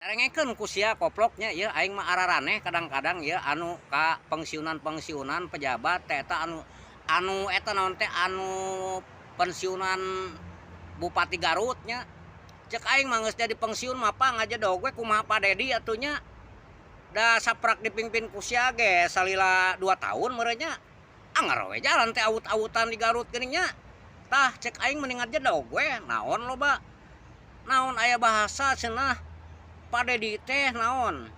Rengekeun ku sia, koplok, nya. Ieu aing mah araraneh kadang-kadang ieu anu ka pensiunan-pensiunan pejabat teh, eta anu anu eta naon teh, anu pensiunan Bupati Garut nya. Cek aing mah geus jadi pensiun mah ngajedog we kumaha Pak Dedi atuh nya. Da saprak dipimpin ku sia ge salila 2 tahun meureun nya. Anger we jalan teh awut-awutan di Garut geuning nya. Tah, cek aing mending ngajedog we, naon loba. Naon aya bahasa cenah Pak Dedi teh naon?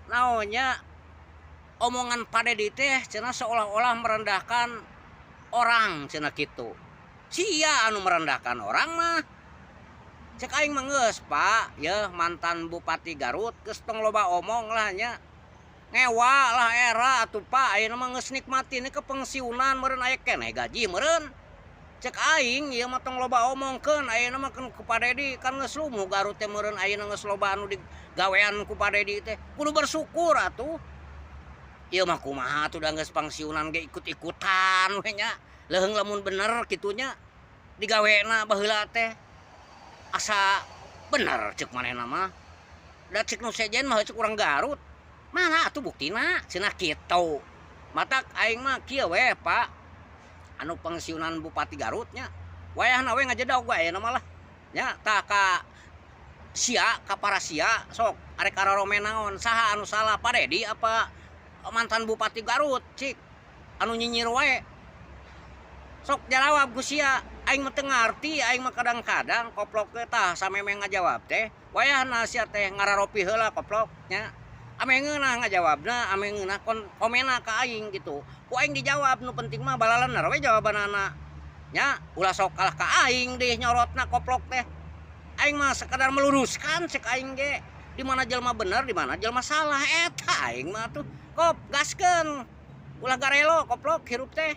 Naonnya, omongan Pak Dedi teh cenah seolah-olah merendahkan orang cenah kitu. Sia anu merendahkan orang mah. Cek aing mah geus, Pak, yeuh mantan Bupati Garut geus tong loba omong lah nya. Ngewa lah era atuh, Pak, ayeuna mah geus nikmatin ke pensiunan meureun, aya keneh gaji meureun. Cek aing ieu mah tong loba omongkeun ayeuna mah ku Pak Dedi, kan geus lumuh Garut teh meureun, ayeuna geus loba anu digawean ku Pak Dedi teh. Kudu bersyukur atuh. Ieu mah kumaha atuh, da geus pangsiunan ge ikut-ikutan we nya. Leuheung lamun bener kitu nya digawena baheula teh. Asa bener cek manehna mah. Da cek nu sejen mah cek urang Garut. Mana atuh buktina cenah kitu. Matak aing mah kieu we, Pak. Anu pensiunan Bupati Garut nya. Wayahna we ngajedog we ayeuna mah lah. Nya tah, ka sia, ka para sia sok arek ararome naon, saha anu salah, Pak Dedi apa mantan Bupati Garut cik anu nyinyir wae? Sok jawab ku sia. Aing mah teu ngarti, aing mah kadang-kadang, koplok teh. Tah, samemeh ngajawab teh wayahna sia teh ngararopi heula, koplok, nya. Ameh ngeunah ngajawabna, ameh ngeunah kon komena ka aing gitu, ku aing dijawab. Nu penting mah balalener we jawabanana nya, ulah sok kalah ka aing deh nyorotna, koplok teh. Aing mah sekadar meluruskan, cek aing ge di mana jelema bener, di mana jelema salah, eta aing mah tuh. Kop, gaskeun, ulah garelo, koplok, hirup teh.